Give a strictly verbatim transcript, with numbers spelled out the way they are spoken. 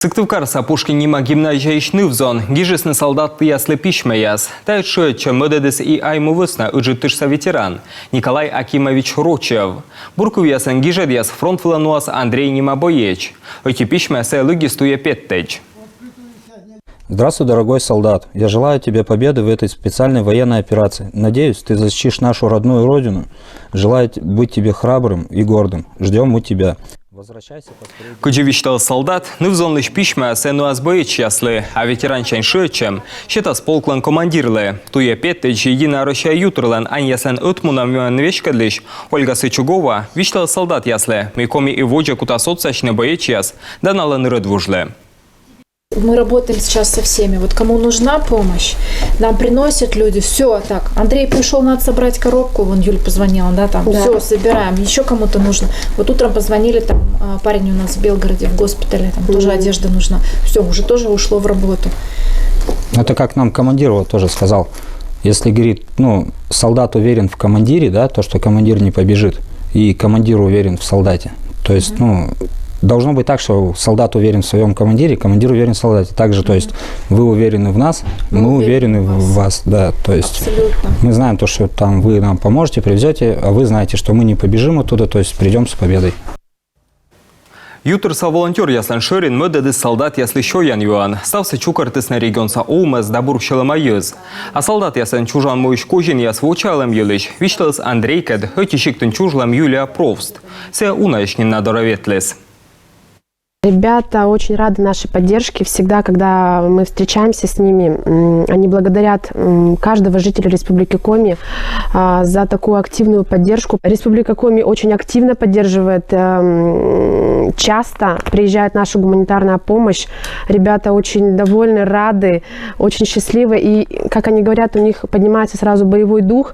Сыктывкарса Пушкин нима гимназияысь ныв-зон гижисны солдатъяслы письмӧяс. Тайӧ шыӧдчӧм мӧдӧдіс и Айму вӧсна Ыджыд тышса ветеран Николай Акимович Рочев. Бур кывъясӧн гижӧдъяс фронт вылӧ нуас Андрей нима боец. Ӧти письмӧ сійӧ лыддис туйӧ петтӧдз. Здравствуй, дорогой солдат. Я желаю тебе победы в этой специальной военной операции. Надеюсь, ты защитишь нашу родную родину. Желаю быть тебе храбрым и гордым. Ждем мы тебя. Возвращайся. Кыдзи висьталіс солдат, ныв-зонлысь письмӧ сійӧ нуас боецъяслы, а ветерансянь шыӧдчӧм сетас полклӧн командирлы. Туйӧ петтӧдз «Единая Россия» ютырлӧн аньяслӧн ӧтмунӧмъясӧн веськӧдлысь Ольга Сычугова висьталіс солдатъяслы, мый Коми и водзӧ кутас отсасьны боецъяс да налӧн рӧдвужлы. Мы работаем сейчас со всеми. Вот кому нужна помощь, нам приносят люди. Все, так, Андрей пришел, надо собрать коробку. Вон Юль позвонила, да, там, все, собираем. Еще кому-то нужно. Вот утром позвонили, там, а, парень у нас в Белгороде, в госпитале, там тоже одежда нужна. Все, уже тоже ушло в работу. Это как нам командир вот тоже сказал. Если, говорит, ну, солдат уверен в командире, да, то, что командир не побежит, и командир уверен в солдате. То есть, ну, должно быть так, что солдат уверен в своем командире, командир уверен в солдате. Также, то есть, вы уверены в нас, мы, уверены в вас, да. То есть, Абсолютно. Мы знаем то, что там вы нам поможете, привезете, а вы знаете, что мы не побежим оттуда, то есть придем с победой. Ютырса волонтёръяслӧн шӧрин мӧдӧдіс солдатъяслы сёян юан. Ставсӧ чукӧртісны регионса овмӧс да бур сьӧлӧма йӧз. А солдатъяслӧн чужан муысь козинъяс вочаалӧм йылысь висьталіс Андрейкӧд ӧти сиктын чужлӧм Юлия Провст. Сійӧ унаысь нин на дорӧ ветліс. Ребята очень рады нашей поддержке. Всегда, когда мы встречаемся с ними, м, они благодарят, м, каждого жителя Республики Коми, а, за такую активную поддержку. Республика Коми очень активно поддерживает, эм, часто приезжает наша гуманитарная помощь. Ребята очень довольны, рады, очень счастливы. И, как они говорят, у них поднимается сразу боевой дух.